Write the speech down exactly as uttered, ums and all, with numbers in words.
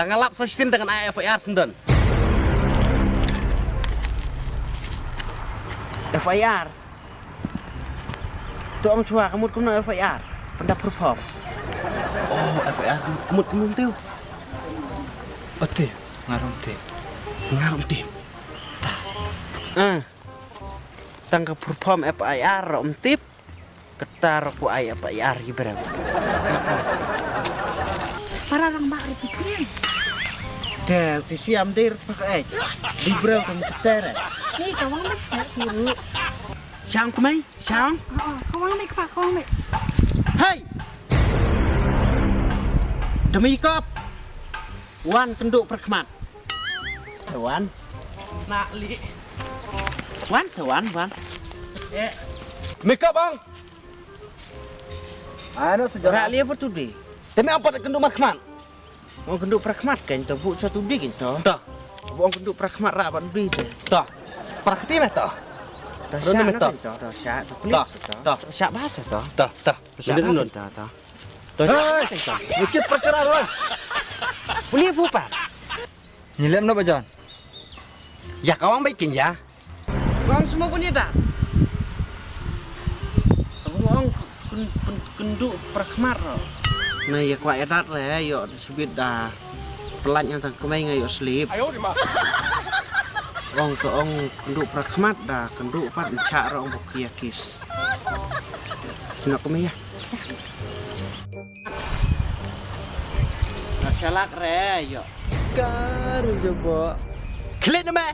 Tang nga lap sa shisien tang ngan ai F I R shen don. F I R. To ong chwa ka mut kumno F I R. Pynda pyrphom. Oh, F I R ka mut kumno tip. Ati, nga ruh ym tip. Nga ruh ym tip. Ah. Tang ka pyrphom F I R ruh ym tip. Kata ruh ko ai F I R ïa briew. Para rangbah ruh ki tieng. Te ti siam dir pa ka ai. Di briew kum ter. Ni ka wang mek sa ki ruh. Shang kumai, shang. Oh, ka wang mek pa ka wang mek. Hei. Demi kop. Wan kynduh perkhmat. Wan. Nak li. Wan sa wan wan. Eh. Makeup bang. Ano sejak. Rak li apa tu di? Temi apa tak kynduh perkhmat? Ong kynduh perkhmat kan tu bu sa tu di kan tu. Ta. Bu ong kynduh perkhmat rak ban di tu. Ta. Prakti meh ta. Ta syak meh ta. Ta syak ta pelik ta. Ta syak bahasa ta. Ta ta. Syak ta ta. Hei! Lukis perserah lu. Boleh bubar. Nyilem na bajan. Ya kawang baik ya. Kawang semua punya dah. Kawang kynduh perkhmat ro. Na ya kwa edat le yo subit dah. Pelat yang tang kemai ngai yo slip. Ong to ong kynduh perkhmat dah kynduh pat nchak ro ong bok ya kis. Sino kemai ya. Nak chalak re yo. Kar jebo. Klik nama.